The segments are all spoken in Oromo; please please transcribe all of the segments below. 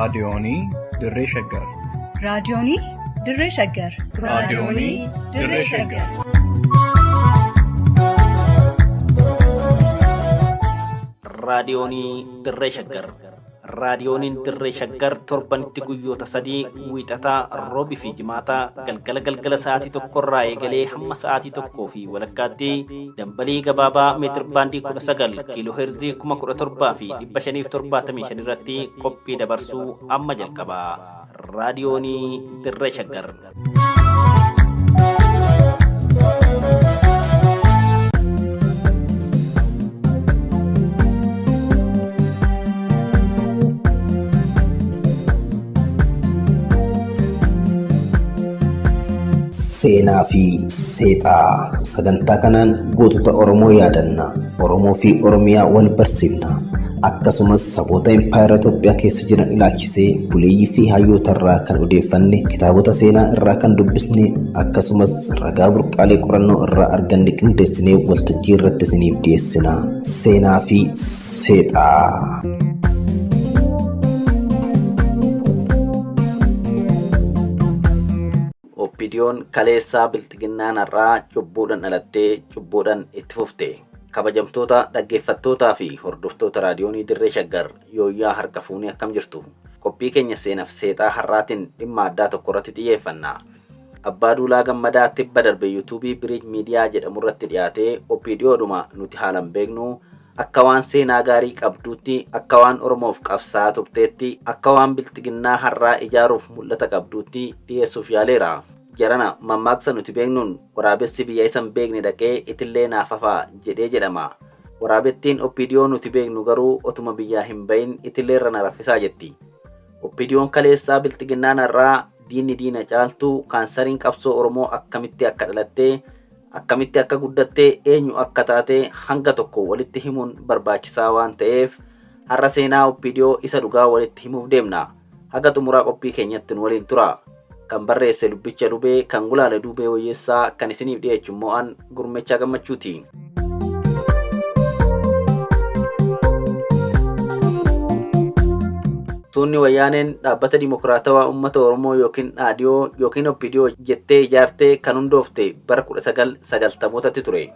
Raadiyoonii Dirree Shaggar. Raadiyoonii Dirree Shaggar. Raadiyoonii Dirree Shaggar. Raadiyoonii Dirree Shaggar. Raadiyooniin Dirree Shaggar torbanitti guyyoota sadii wiixataa, roobii fi jimaataa galgala galgala sa'aatii tokkorraa eegalee hamma sa'aatii tokkoo fi walakkaatti dambalii gabaabaa meetir baandii 19 kiiloo heerzii 17,575 irratti qophii dabarsuu amma jalqaba. Raadiyoonii Dirree Shaggar. Seenaa fi seexaa sagantaa kanaan gootota Oromoo yaadanna. Oromoo fi Oromiyaa wal barsiifna. Akkasumas saboota impaayera Itoophiyaa keessa jiran ilaalchisee buleeyyii fi hayyoota irraa kan odeeffanne, kitaabota seenaa irraa kan dubbisne, akkasumas ragaa burqaalee qorannoo irraa arganne qindeessinee waltajjii irratti isiniif dhiyeessina. Seenaa fi seexaa. OPDOn kaleessaa bilxiginnaan har'aa cubbuudhaan dhalattee cubbuudhaan itti fufte. Kabajamtoota dhaggeeffattootaa fi hordoftoota raadiyoonii Dirree Shaggar yooyyaa harka fuunee akkam jirtu. Qophii keenya seenaaf seexaa har'aatiin dhimma addaa tokko irratti xiyyeeffanna. Abbaa Duulaa Gammadaa tibba darbe yuutuubii Biriij Miidiyaa jedhamu irratti dhiyaatee OPDOdhuma nuti haalan beeknu akka waan seenaa gaarii qabduutti, akka waan Oromoof qabsaa'aa turteetti, akka waan bilxiginnaa har'aa ijaaruuf mul'ata qabduutti dhiyeessuuf yaaleera. Jarana mammaaksa nuti beeknuun waraabessi biyya isa hin beekne dhaqee itillee naaf hafaa jedhee jedhama. Waraabettiin OPDO nuti beeknu garuu otuma biyyaa hin bahin itilleerra na raffisaa jetti. OPDOn kaleessaa bilxiginnaan har'aa diinni diina caaltu kaansariin qabsoo Oromoo akkamitti akka dhalattee akkamitti akka guddattee eenyu akka taate hanga tokko walitti himuun barbaachisaa waan ta'eef har'a seenaa OPDO isa dhugaa walitti himuuf deemna. Haga xumuraa qophii keenyatti nu waliin tura. Kan barreesse Lubbicha Lubee, kan gulaale Duubee Wayyeessaa, kan isiniif dhiyeechu immoo an Gurmechaa Gammachuuti. Tuunni Wayyaaneen dhaabbata Dimokiraatawaa Uummata Oromoo yookiin Dhaadiyoo yookiin OPDO jettee ijaartee kan hundoofte bara 1990mootatti ture.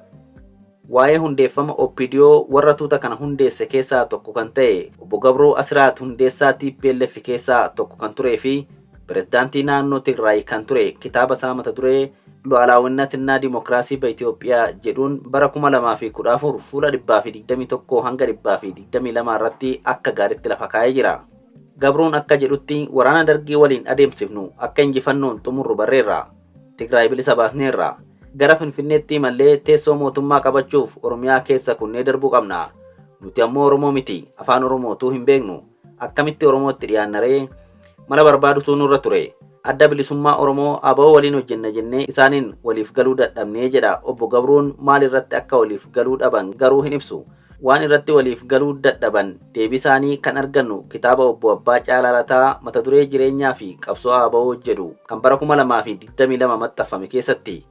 Waa'ee hundeeffama OPDO warra tuuta kana hundeesse keessaa tokko kan ta'e Obbo Gabruu Asiraat hundeessaa TPLF keessaa tokko kan turee fi pirezidaantii naannoo Tigraay kan ture kitaaba isaa mata duree Lu'alaawinnatinaa Dimookiraasii Itoophiyaa jedhuun bara 2014 fuula 121 hanga 122 irratti akka gaariitti lafa kaa'ee jira. Gabruun akka jedhutti waraana dargii waliin adeemsifnu akka injifannoon xumurru barreerra. Tigraay bilisa baasneerra. Gara Finfinneetti imallee teessoo mootummaa qabachuuf Oromiyaa keessa kunnee darbuu qabna. Nuti ammoo Oromoo miti, afaan Oromootuu hin beeknu. Akkamitti Oromootti dhiyaannaree? Mala barbaadutu nurra ture. Adda bilisummaa Oromoo ABO waliin hojjenna jennee isaaniin waliif galuu dadhabnee jedha obbo Gabruun maal irratti akka waliif galuu dhaban garuu hin ibsu. Waan irratti waliif galuu dadhaban deebii isaanii kan argannu kitaaba obbo Abbaa Caalaa Lataa mata duree jireenyaa fi qabsoo ABO jedhu kan bara 2022 maxxanfame keessatti.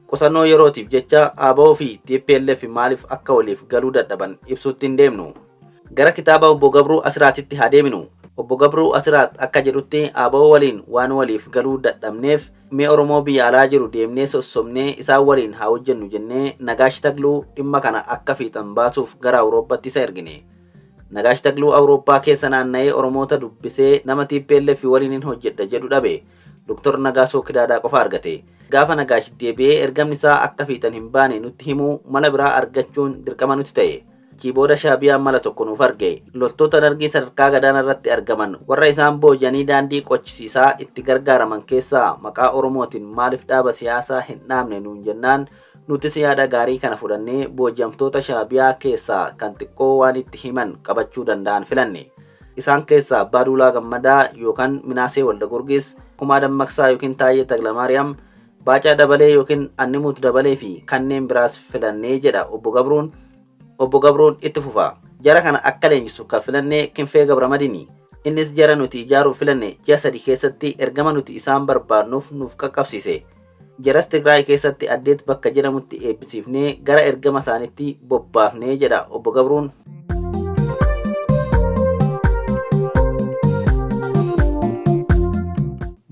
Qusannoo yerootiif jecha ABO fi TPLF maaliif akka waliif galuu dadhaban ibsuutti hin deemnu. Gara kitaaba obbo Gabruu Asiraatitti haa deeminu. Obbo Gabruu Asiraat akka jedhutti ABO waliin waan waliif galuu dadhabneef mee Oromoo biyya alaa jiru deemnee sossobnee isaan waliin haa hojjennu jennee Nagaash Takluu dhimma kana akka fiixan baasuuf gara Awurooppaatti isa ergine. Nagaash Takluu Awurooppaa keessa naanna'ee Oromoota dubbisee nama TPLF waliin hin hojjedha jedhu dhabe. Dr. Nagaasoo Kidaadaa qofa argate. Gaafa Nagaash deebi'ee ergamni isaa akka fiixan hin baane nutti himuu mala biraa argachuun dirqama nutti ta'e. Achii booda Shaabiyaan mala tokko nuuf arge. Loltoota dargii sadarkaa gadaanaa irratti argaman warra isaan booji'anii daandii qochisiisaa itti gargaaraman keessaa maqaa Oromootiin maaliif dhaaba siyaasaa hin dhaabne nuun jennaan nutis yaada gaarii kana fudhannee booji'amtoota Shaabiyaa keessaa kan xiqqoo waan itti himan qabachuu danda'an filanne. Isaan keessaa Abbaa Duulaa Gammadaa yookaan Minaasee Waldagorgis, Kumaa Dammaqsaa yookiin Taayyee Taglamaariyaam, Baacaa Dabalee yookiin Annimuut Dabalee fi kanneen biraas filannee jedha obbo Gabruun. Obbo Gabruun itti fufa. Jara kana akka leenjisu kan filanne Kinfee Gabramadini. Innis jara nuti ijaaruuf filanne ji'a sadi keessatti ergama nuti isaan barbaadnuuf nuuf qaqqabsiise. Jaras Tigraay keessatti Addeet bakka jedhamutti eebbisiifnee gara ergama isaaniitti bobbaafnee jedha obbo Gabruun.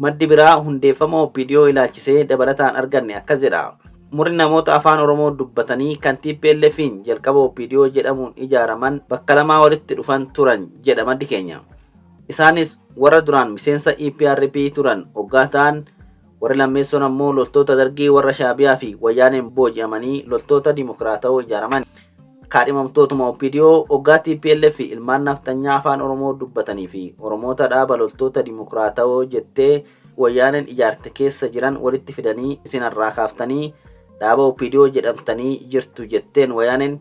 Maddi biraa hundeeffama OPDO ilaalchisee dabalataan arganne akkas jedha. Murni namoota afaan Oromoo dubbatanii kan TPLF'n jalqaba OPDO jedhamuun ijaaraman bakka lamaa walitti dhufan turan jedha maddi keenya. Isaanis warra duraan miseensa EPRP turan hoggaa ta'an, warri lammeessoon ammoo loltoota Dargii warra Shaabiyaa fi Wayyaaneen booji'amanii loltoota Dimokiraatawoo ijaaraman. Kaadhimamtootuma OPDO hoggaa TPLF ilmaan naftanyaa afaan Oromoo dubbatanii fi Oromoota dhaaba loltoota Dimokiraatawoo jettee Wayyaaneen ijaarte keessa jiran walitti fidanii isin har'aa kaaftanii dhaaba OPDO jedhamtanii jirtu jetteen Wayyaaneen.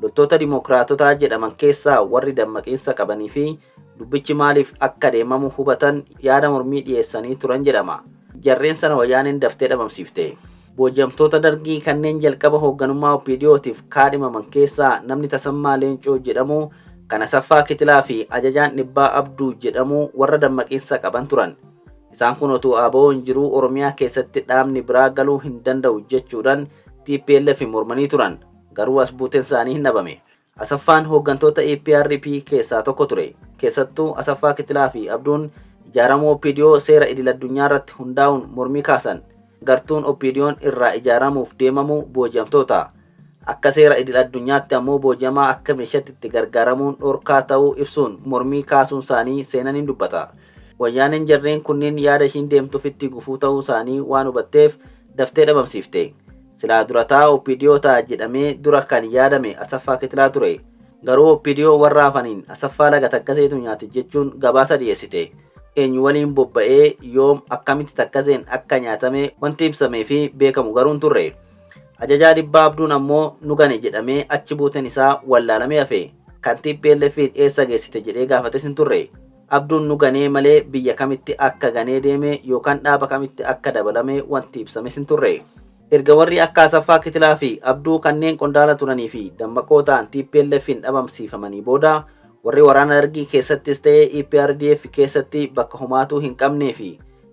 Loltoota Dimokiraatotaa jedhaman keessaa warri dammaqiinsa qabanii fi dubbichi maaliif akka deemamu hubatan yaada mormii dhiyeessanii turan jedhama. Jarreen sana Wayyaaneen daftee dhabamsiifte. Booji'amtoota Dargii kanneen jalqaba hoogganummaa OPDOtiif kaadhimaman keessaa namni Tasammaa Leencoo jedhamu, kan Asaffaa Kitilaa fi ajajaan dhibbaa Abduu jedhamu warra dammaqiinsa qaban turan. Isaan kun otuu ABO'n jiruu Oromiyaa keessatti dhaabni biraa galuu hin danda'u jechuudhaan TPLF mormanii turan. Garuu as buuteen isaanii hin dhabame. Asaffaan hooggantoota EPRP keessaa tokko ture. Keessattuu Asaffaa Kitilaa fi Abduun ijaaramuu OPDO seera idil addunyaa irratti hundaa'uun mormii kaasan. Gartuun OPDO'n irraa ijaaramuuf deemamu booji'amtoota. Akka seera idil addunyaatti ammoo booji'amaa akka meeshaatti itti gargaaramuun dhorkaa ta'uu ibsuun mormii kaasuun isaanii seenan hin dubbata. Wayyaaneen jarreen kunneen yaada ishiin deemtuufitti gufuu ta'uu isaanii waan hubatteef daftee dhabamsiifte. Silaa durataa OPDO ta'a jedhamee dura kan yaadame Asaffaa Kitilaa ture. Garuu OPDO warra hafaniin Asaffaa laga Takkaseetu nyaate jechuun gabaasa dhiyeessite. Eenyu waliin bobba'ee yoom akkamitti Takkaseen akka nyaatame wanti ibsamee fi beekamu garuu hin turre. Ajajaa dhibbaa Abduun ammoo nu gane jedhamee achi buuteen isaa wallaalamee hafe. Kan TPLF eessa geessite jedhee gaafates hin turre. Abduun nu ganee malee biyya kamitti akka ganee deeme yookaan dhaaba kamitti akka dabalame wanti ibsames hin turre. Erga warri akka Asaffaa Kitilaa fi Abduu kanneen qondaala turanii fi dammaqoo ta'an TPLF'n dhabamsiifamanii booda, warri waraana Dargii keessattis ta'ee EPRDF keessatti bakka homaatuu hin qabnee fi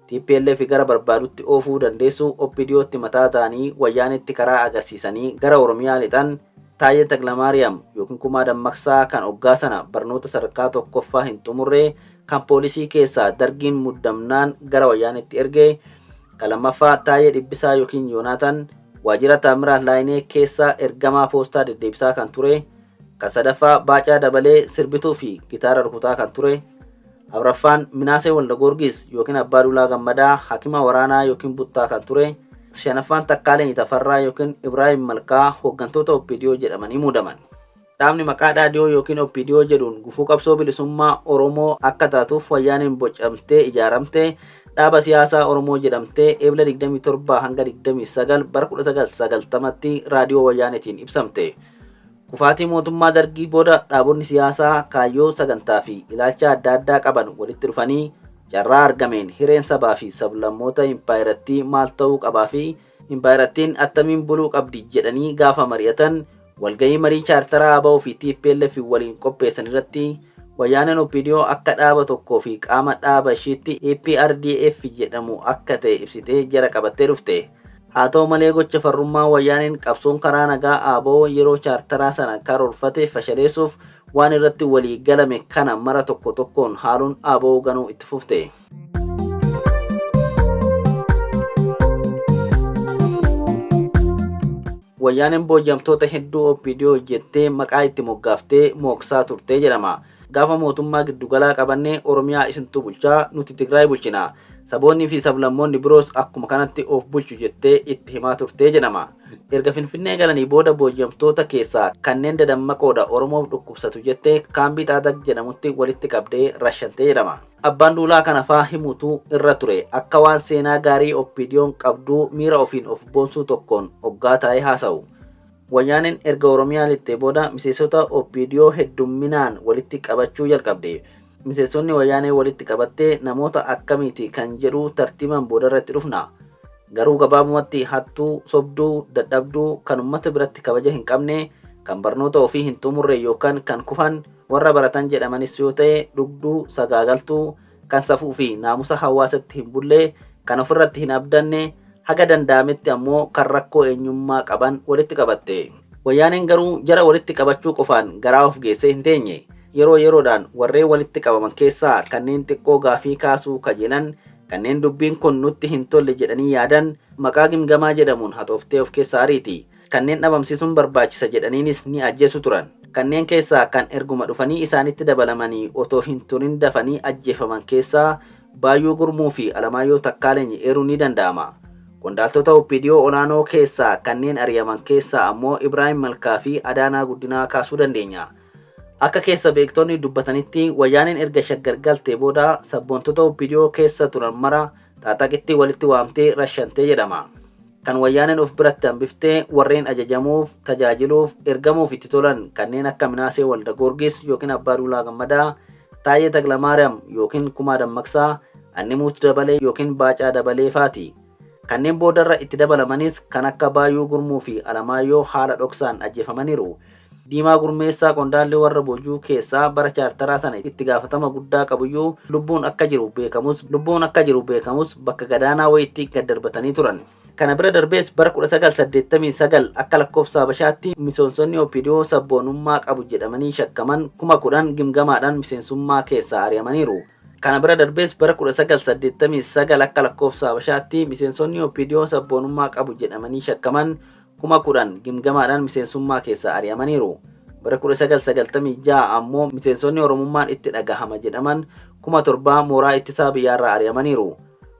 TPLF gara barbaadutti oofuu dandeessu OPDOtti mataa ta'anii Wayyaanetti karaa agarsiisanii gara Oromiyaa lixan Taayyee Taklamaariyaam yookiin Kumaa Dammaqsaa kan oggaa sana barnoota sadarkaa tokkoffaa hin xumurre kan poolisii keessaa Dargiin muddamnaan gara Wayyaanetti erge, kan lammaffaa Taayyee Dhibbisaa yookiin Yoonaatan waajjira Taamiraat Laayinee keessa ergamaa poostaa deddeebisaa kan ture, kan sadaffaa Baacaa Dabalee sirbituu fi gitaara rukutaa kan ture, afraffaan Minaasee Waldagoorgis yookiin Abbaa Duulaa Gammadaa hakima waraanaa yookiin buttaa kan ture, shanaffaan Takkaaleen Tafarraa yookiin Ibraahim Malkaa hooggantoota OPDO jedhamanii muudaman. Dhaabni maqaa Dhaadiyoo yookiin OPDO jedhuun gufuu qabsoo bilisummaa Oromoo akka taatuuf Wayyaaneen bocamtee ijaaramte dhaaba siyaasaa Oromoo jedhamtee Eebla 27 hanga 29 bara 1990tti raadiyoo Wayyaaneetiin ibsamte. Kufaatii mootummaa Dargii booda dhaabonni siyaasaa kaayyoo, sagantaa fi ilaalcha adda addaa qaban walitti dhufanii carraa argameen hireen sabaa fi sablammoota impaayerattii maal ta'uu qabaa fi impaayerattiin attamiin buluu qabdi jedhanii gaafa mari'atan, walgahii marii chaartaraa ABO fi TPLF waliin qopheessan irratti Wayyaaneen OPDO akka dhaaba tokkoo fi qaama dhaaba ishiitti EPRDF jedhamu akka ta'e ibsitee jara qabattee dhufte. Haa ta'u malee, gocha farrummaa Wayyaaneen qabsoon karaa nagaa ABO yeroo chaartaraa sana karoorfate fashaleessuuf waan irratti walii galame kana mara tokko tokkoon haaluun ABO ganuu itti fufte. Wayyaaneen booji'amtoota hedduu OPDO jettee maqaa itti moggaaftee mooksaa turtee jedhama. Gaafa mootummaa giddugalaa qabanne Oromiyaa isintu bulchaa, nuti Tigraay bulchina. Saboonni fi sablammoonni biroos akkuma kanatti of bulchu jettee itti himaa turtee jedhama. Erga Finfinnee galanii booda booji'amtoota keessaa kanneen dadammaqoodha, Oromoof dhukkubsatu jettee kaambii Xaaxaq jedhamutti walitti qabdee rashantee jedhama. Abbaan Duulaa kana faa himutu irra ture akka waan seenaa gaarii OPDOn qabduu miira ofiin of boonsuu tokkoon oggaa taa'ee haasa'u. Wayyaaneen erga Oromiyaa lixxee booda miseensota OPDO heddumminaan walitti qabachuu jalqabde. Miseensonni Wayyaanee walitti qabatte namoota akkamiiti kan jedhu tartiibaan boodarra itti dhufna. Garuu gabaabumatti hattuu, sobduu, dadhabduu, kan ummata biratti kabaja hin qabne, kan barnoota ofii hin xumurre yookaan kan kufan, warra baratan jedhamanis yoo ta'e dhugduu, sagaagaltuu, kan safuu fi naamusa hawaasatti hin bulle, kan ofirratti hin abdanne, haga danda'ametti ammoo kan rakkoo eenyummaa qaban walitti qabatte. Wayyaaneen garuu jara walitti qabachuu qofaan garaa of geessee hin teenye. Yeroo yeroodhaan warreen walitti qabaman keessaa kanneen xiqqoo gaafii kaasuu kajeelan Kanneen dubbiin kun nutti hin tolle jedhanii yaadan maqaa gimgamaa jedhamuun haxooftee of keessaa ariiti. Kanneen dhabamsiisuun barbaachisa jedhaniinis ni ajjeesu turan. Kanneen keessaa kan erguma dhufanii isaanitti dabalamanii otoo hin turin dafanii ajjeefaman keessaa Baayyuu Gurmuu fi Alamaayyoo Takkaaleny eeruun ni danda'ama. Qondaaltota OPDO olaanoo keessaa kanneen ari'aman keessaa ammoo Ibraahim Malkaa fi Adaanaa Guddinaa kaasuu dandeenya. Akka keessa beektonni dubbatanitti Wayyaaneen erga Shaggar galtee booda sabboontota OPDO keessa turan mara Xaaxaqitti walitti waamtee rashantee jedhama. Kan Wayyaaneen of biratti hambiftee warreen ajajamuuf, tajaajiluuf, ergamuuf itti tolan kanneen akka Minaasee Walda Goorgis yookiin Abbaa Duulaa Gammadaa, Taayyee Taklamaariyaam yookiin Kumaa Dammaqsaa, Annimuut Dabalee yookiin Baacaa Dabalee faati. Kanneen boodarra itti dabalamanis kan akka Baayyuu Gurmuu fi Alamaayyoo haala dhoksaan ajjeefamaniiru. Diimaa Gurmeessaa qondaalli warra boojuu keessaa bara chaartaraa sana itti gaafatama guddaa qabuyyuu lubbuun akka jiru beekamus lubbuun akka jiru beekamus bakka gadaanaa wayiitti gad darbatanii turan. Kana bira darbees bara 1989 akka lakkoofsa Habashaatti miseensonni OPDO sabboonummaa qabu jedhamanii shakkaman 10,000 gimgamaadhaan miseensummaa keessaa ari'amaniiru. Kana bira darbees bara 1989 akka lakkoofsa Habashaatti miseensonni OPDO sabboonummaa qabu jedhamanii shakkaman 10,000 gimgamaadhaan miseensummaa keessaa ari'amaniiru. Bara 1996 ammoo miseensonni Oromummaan itti dhagahama jedhaman 7,000 mooraa ittisaa biyyaarraa ari'amaniiru.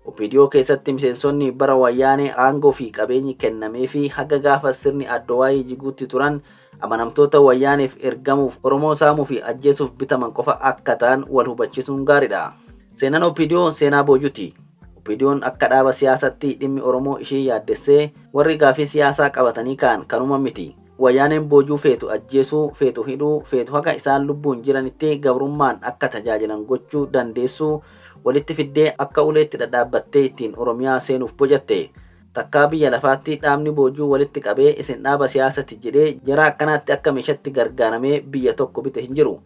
OPDO keessatti miseensonni bara Wayyaanee aangoo fi qabeenyi kennameefii haga gaafa sirni Addowaayii jiguutti turan amanamtoota Wayyaaneef ergamuuf Oromoo saamuu fi ajjeesuuf bitaman qofa akka ta'an wal hubachiisuun gaariidha. Seenaan OPDO seenaa boojuti. OPDOn akka dhaaba siyaasatti dhimmi Oromoo ishii yaaddessee warri gaafii siyaasaa qabatanii ka'an kanuma miti. Wayyaaneen boojuu feetu ajjeesuu, feetu hidhuu, feetu haga isaan lubbuun jiranitti gabrummaan akka tajaajilan gochuu dandeessuu walitti fiddee akka uleetti dhadhaabbattee ittiin Oromiyaa seenuuf bocatte. Takkaa biyya lafaatti dhaabni boojuu walitti qabee isin dhaaba siyaasati jedhee jara akkanaatti akka meeshatti gargaaramee biyya tokko bite hin jiru.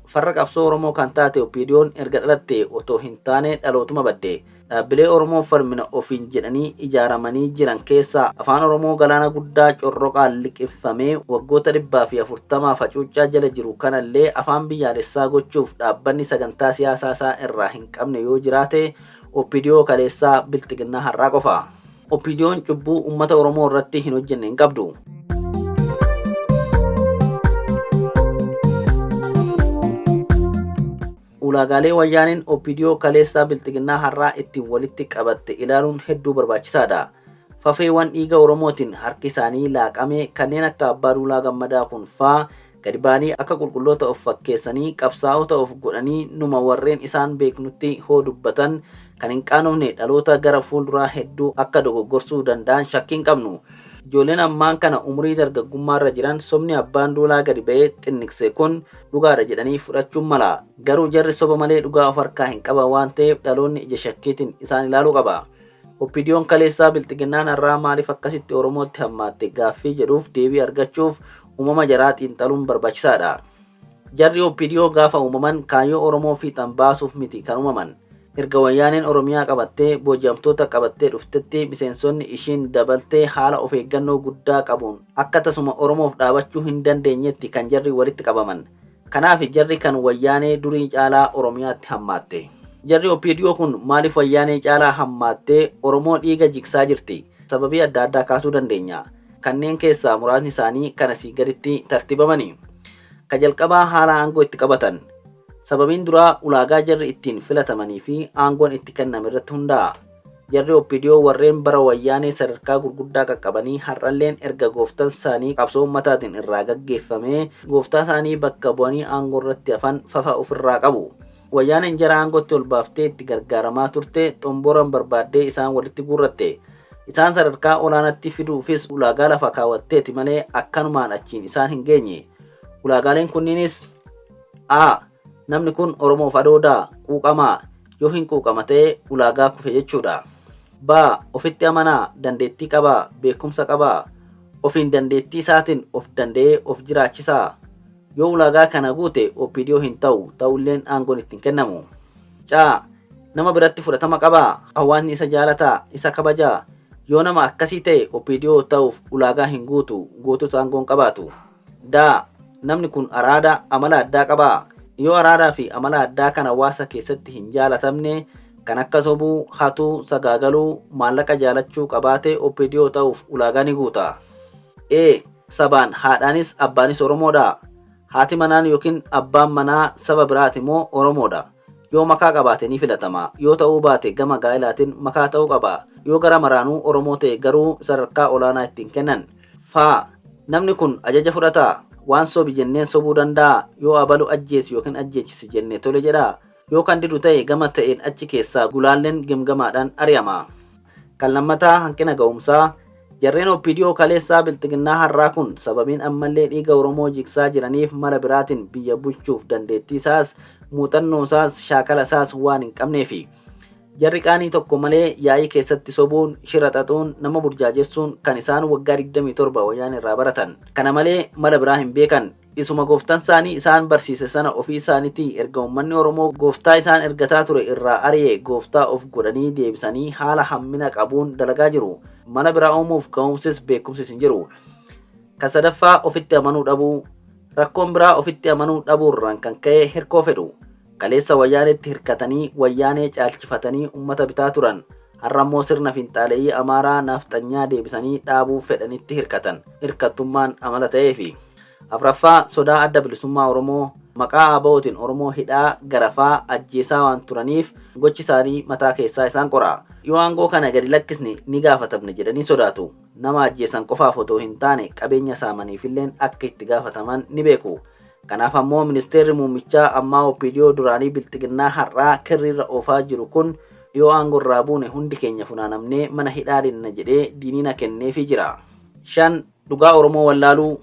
Farra qabsoo Oromoo kan taate OPDOn erga dhalattee otoo hin taane dhalootuma badde. Dhaabbilee Oromoo falmina ofiin jedhanii ijaaramanii jiran keessaa Afaan Oromoo galaana guddaa corroqaan liqimfamee waggoota 140f hacuuccaa jala jiru kanallee afaan biyyaalessaa gochuuf dhaabbanni sagantaa siyaasaa isaa irraa hin qabne yoo jiraate OPDO kaleessaa Bilxiginnaa har'aa qofa. OPDOn cubbuu uummata Oromoo irratti hin hojjenne hin qabdu. Ulaagaalee Wayyaaneen OPDO kaleessaa Bilxiginnaa har'aa ittiin walitti qabatte ilaaluun hedduu barbaachisaadha. Fafeewwan dhiiga Oromootiin harki isaanii laaqame kanneen akka Abbaa Duulaa Gammadaa kun faa gadi ba'anii akka qulqulloota of fakkeessanii qabsaa'ota of godhanii numa warreen isaan beeknutti hoo dubbatan kan hin qaanofne dhaloota gara fuulduraa hedduu akka dogoggorsuu danda'an shakkii hin qabnu. Ijoolleen ammaan kana umurii dargaggummaarra jiran sobni Abbaan Duulaa gadi ba'ee xinniqse kun dhugaadha jedhanii fudhachuun mala. Garuu jarri soba malee dhugaa of harkaa hin qaban waan ta'eef dhaloonni ija shakkiitiin isaan ilaaluu qaba. OPDOn kaleessaa Bilxiginnaan har'aa maaliif akkasitti Oromootti hammaatte gaaffii jedhuuf deebii argachuuf uumama jaraa xiinxaluun barbaachisaadha. Jarri OPDO gaafa uumaman kaayyoo Oromoo fiixan baasuuf miti kan uumaman. Erga Wayyaaneen Oromiyaa qabattee booji'amtoota qabattee dhuftetti miseensonni ishiin dabaltee haala of eeggannoo guddaa qabuun akka tasuma Oromoof dhaabachuu hin dandeenyetti kan jarri walitti qabaman. Kanaaf jarri kan Wayyaanee durii caalaa Oromiyaatti hammaatte. Jarri OPDO kun maaliif Wayyaanee caalaa hammaattee Oromoo dhiiga jigsaa jirti? Sababii adda addaa kaasuu dandeenya. Kanneen keessaa muraasni isaanii kan asii gaditti tartiibamani. Ka jalqabaa haala aangoo itti qabatan. Sababiin duraa ulaagaa jarri ittiin filatamanii fi aangoon itti kenname irratti hundaa'a. Jarri OPDO warreen bara Wayyaanee sadarkaa gurguddaa qaqqabanii har'alleen erga gooftan isaanii qabsoo ummataatiin irraa gaggeeffamee gooftaa isaanii bakka bu'anii aangoo irratti hafan fafa ofirraa qabu. Wayyaaneen jara aangootti ol baaftee itti gargaaramaa turte xomboran barbaaddee isaan walitti guurratte. Isaan sadarkaa olaanatti fiduufis ulaagaa lafa kaawwatteeti malee akkanumaan achiin isaan hin geenye. Ulaagaaleen kunniinis A. Namni kun Oromoof adoodaa, quuqamaa, yoo hin quuqama ta'e ulaagaa kufe jechuudha. B. Ofitti amanaa, dandeettii qabaa, beekumsa qabaa, ofiin dandeettii isaatiin of danda'ee of jiraachisaa. Yoo ulaagaa kana guute OPDO hin ta'u, ta'ulleen aangoon itti hin kennamu. C. Nama biratti fudhatama qabaa, hawaasni isa jaalataa, isa kabajaa. Yoo nama akkasii ta'e OPDO ta'uuf ulaagaa hin guutu, guutus aangoo hin qabaatu. D. Namni kun araada, amala addaa qabaa? Yoo araadaa fi amala addaa kan hawaasa keessatti hin jaalatamne, Kan akka sobuu, hatuu, sagaagaluu, maallaqa jaalachuu qabaate OPDO ta'uuf ulaagaa ni guuta. E. Sabaan haadhaanis abbaanis Oromoodha. Haati manaan yookiin abbaan manaa saba biraati moo Oromoodha. Yoo makaa qabaate ni filatama. Yoo ta'uu baate gama gaa'elaatiin makaa ta'uu qaba. Yoo gara maraanuu Oromoo ta'e garuu sadarkaa olaanaa ittiin kennan. F. Namni kun ajaja fudhataa? Waan sobi jenneen sobuu danda'aa? Yoo abalu ajjeesi yookiin ajjeechisi jenne tole jedhaa? Yoo kan didu ta'e gama ta'een achi keessaa gulaalleen gimgamaadhaan ari'ama. Kan lammataa hanqina ga'umsaa. Jarreen OPDO kaleessaa Bilxiginnaa har'aa kun sababiin ammallee dhiiga Oromoo jigsaa jiraniif mala biraatiin biyya bulchuuf dandeettii isaas, muuxannoo isaas, shaakala isaas waan hin qabneefi. Jarri qaanii tokko malee yaa'ii keessatti sobuun, shira xaxuun, nama burjaajessuun kan isaan waggaa 27 Wayyaanee irraa baratan. Kana malee mala biraa hin beekan. Isuma gooftan isaanii isaan barsiise sana ofii isaanitii erga uummanni Oromoo gooftaa isaan ergataa ture irraa ari'e gooftaa of godhanii deebisanii haala hammina qabuun dalagaa jiru. Mala biraa uumuuf ga'umsis beekumsis hin jiru. Kan sadaffaa ofitti amanuu dhabuu. Rakkoon biraa ofitti amanuu dhabuurraan kan ka'e hirkoo fedhu. Kaleessa Wayyaaneetti hirkatanii Wayyaanee caalchifatanii uummata bitaa turan. Har'a immoo sirna finxaaleyyii Amaaraa naafxanyaa deebisanii dhaabuu fedhanitti hirkatan. Hirkattummaan amala ta'eefi. Afraffaa sodaa Adda Bilisummaa Oromoo maqaa ABOtiin Oromoo hidhaa, garafaa, ajjeesaa waan turaniif gochi isaanii mataa keessaa isaan qora. Yoo aangoo kana gadi lakkisne ni gaafatamna jedhanii sodaatu. Nama ajjeesan qofaaf otoo hin taane qabeenya saamaniifilleen akka itti gaafataman ni beeku. Kanaaf ammoo ministeerri muummichaa ammaa OPDO duraanii Bilxiginnaa har'aa kirriirra oofaa jiru kun yoo aangoo irraa buune hundi keenya funaanamnee mana hidhaa dinna jedhee diiniina kenneefii jira. 5, Dhugaa Oromoo wallaaluu.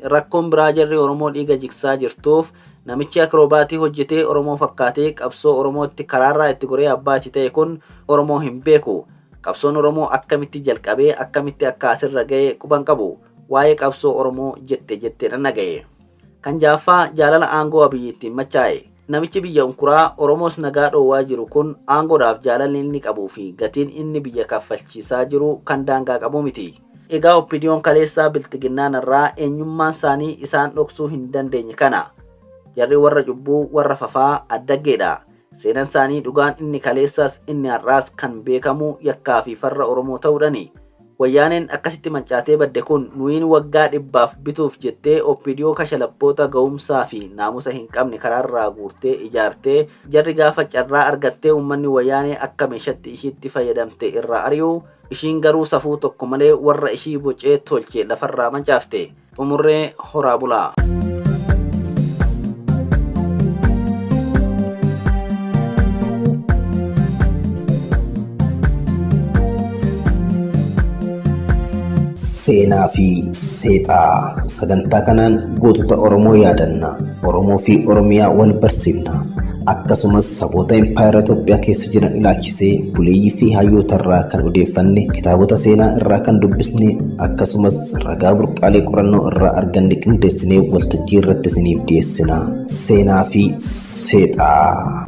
Rakkoon biraa jarri Oromoo dhiiga jigsaa jirtuuf namichi akroobaatii hojjetee Oromoo fakkaatee qabsoo Oromootti karaarraa itti goree abbaa itti ta'e kun Oromoo hin beeku. Qabsoon Oromoo akkamitti jalqabee akkamitti akka asirra ga'e quba hin qabu. Waa'ee qabsoo Oromoo jette jetteedhan dhaga'e. Kan ja'affaa jaalala aangoo Abiyyi ittiin machaa'e. Namichi biyya unkuraa Oromoos nagaa dhoowwaa jiru kun aangoodhaaf jaalalli inni qabuu fi gatiin inni biyya kaffalchiisaa jiru kan daangaa qabuu miti. Egaa OPDOn kaleessaa Bilxiginnaan har'aa eenyummaan saanii isaan dhoksuu hin dandeenye kana. Jarri warra cubbuu, warra fafaa, addaggeedha. Seenan saanii dhugaan inni kaleessaas inni har'aas kan beekamu yakkaa fi farra Oromoo ta'uudhani. Wayyaaneen akkasitti mancaatee badde kun nuyiin waggaa dhibbaaf bituuf jettee OPDO kashalabboota ga'umsaa fi naamusa hin qabne karaarraa guurtee ijaartee jarri gaafa carraa argattee uummanni Wayyaanee akka meeshatti ishiitti fayyadamte irraa ari'u ishiin garuu safuu tokko malee warra ishii bocee tolche lafarraa mancaafte. Xumurree horaa bulaa. Seenaa fi Seexaa sagantaa kanaan gootota Oromoo yaadanna. Oromoo fi Oromiyaa wal barsiifna. Akkasumas saboota impaayera Itoophiyaa keessa jiran ilaalchisee buleeyyii fi hayyoota irraa kan odeeffanne, kitaabota seenaa irraa kan dubbisne, akkasumas ragaa burqaalee qorannoo irraa arganne qindeessinee waltajjii irratti isiniif dhiyeessina. Seenaa fi Seexaa.